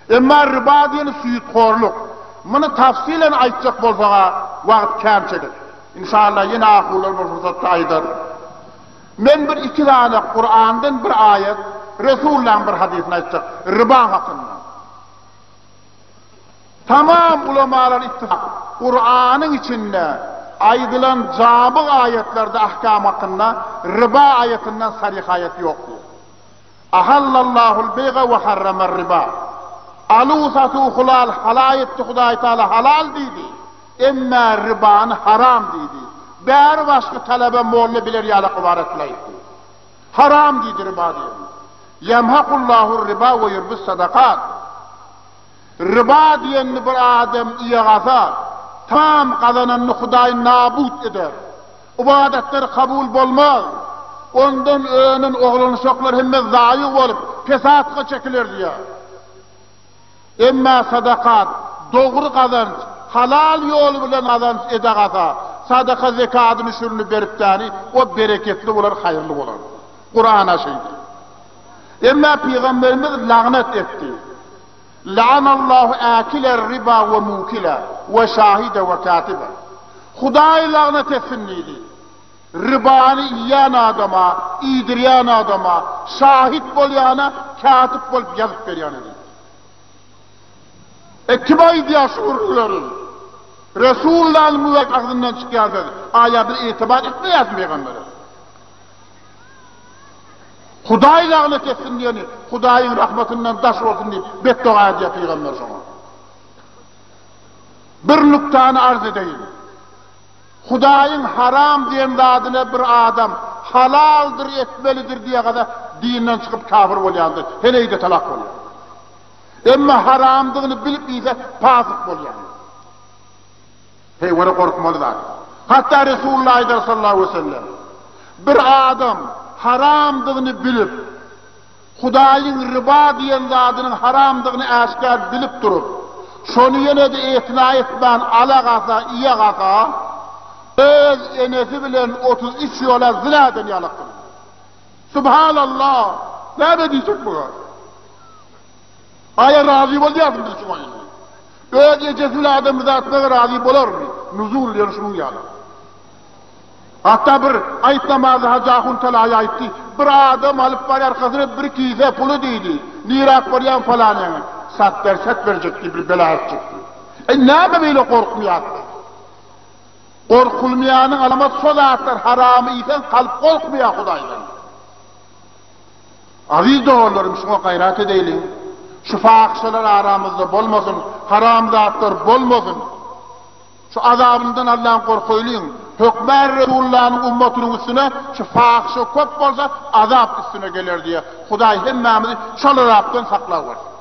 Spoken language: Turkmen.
Emma riba diýeni süýthorluk. Muny tafsylen aýtjak bolsaga wagt kän çeker. Inşallah ýene ahunlar bir pursatda aýdar. Men bir iki sany Kurandan bir aýat, Resullaň bir hadysyny aýtjak riba hakynda. Tamam ulamalar ittifak, Kuranyň içinde aýdylan jabyg aýatlarda ahkam hakynda riba aýatyndan saryh aýat ýok diýip. Ahallallahul beýga we harramar riba. Aluw-satuw hulal halal etdi Hudaý Taala halal diýdi. Emmä ribany haram diýdi. Bäri başky talaba molla biler ýalak ybarat bilen aýtdy. Haram diýdi riba diýeni. Ýemhakullahur riba we ýurbis sadakat. Riba diýenini bir adam iýegasa, tamam gazananyny Hudaý nabut eder. Ybadatlary kabul bolmaz. Ondan önen oglan-uşaklar hemme zaýa bolup, pesatga çekiler diýýär. Emma sadakat, dogry gazanç, halal ýol bilen gazanç edagasa, sadaka zekadyny şürini beripdäni, o bereketli bolar, haýyrly bolar. Kurana şeýdi. Emma Pygamberimiz lagnat etdi. La'anallahu akiler riba we mukile we şahide we katibe. Hudaý lagnat etsin diýdi. Ribany iýýän adama, iýdirýän adama, şahit bolýana, kätip bolup ýazyp berýäne diýdi. E kim aýdýar şu gürrüňleri? Resullanyň mübärek agzyndan çykýan söz. Aýa biz itibar etmeýärismi pygambere? Hudaý lagnat etsin diýeni, Hudaýyň rahmatyndan daş bolsun diýip betdoga edýär pygamber şoňa. Bir nukdany arz edeýin. Hudaýyň haram diýen zadyna bir adam halaldyr etmelidir diýägede dinden çykyp kafir bolýandyr, heleýde talak bolýar. Emma haramdygyny bilip iýse pasyk bolýandyr. Heýwere gorkmaly zat. Hatda Resulullah aýdar sallallahu aleyhi ve sellem, Bir adam haramdygyny bilip, Hudaýyň riba diýen zadynyň haramdygyny äşgär bilip durup, şony ýene-de etina etmän ala gasa, iýe gasa, öz enesi bilen 33 ýola zyna eden ýalakdyr. Subhanallah! Näme diýjek bular? Aýa razy bolýarsyň biz şuňa indi. Öz ejesi bilen adam rıza etmege razy bolarmy? Nuzul diýen şunuň ýaly. Hatda bir aýt namazy Hajy Ahun Talaýy aýtdy. Bir adam alyp barýar arkasyna bir kise puly diýdi. Niräk barýaň falan ýaňa. Sat berset berjek diýip bir bela etjek diýdi. E näme beýle gorkmaýarsyň? Gorkulmaýanyň alamaty şo zatlar haramy iýseň kalp gorkmaýar Hudaýdan. Aziz doganlarym şuňa gaýrat edeýliň. Şu fahyşalar aramyzda bolmasyn, haram zatlar bolmasyn. Şu azabyndan Allaň gorkaýlyň. Hökmän Resulullanyň ummatynyň üstüne şu fahyşa köp bolsa azap üstüne geler diýýär. Hudaý hemmämizi şol azapdan saklap görsün.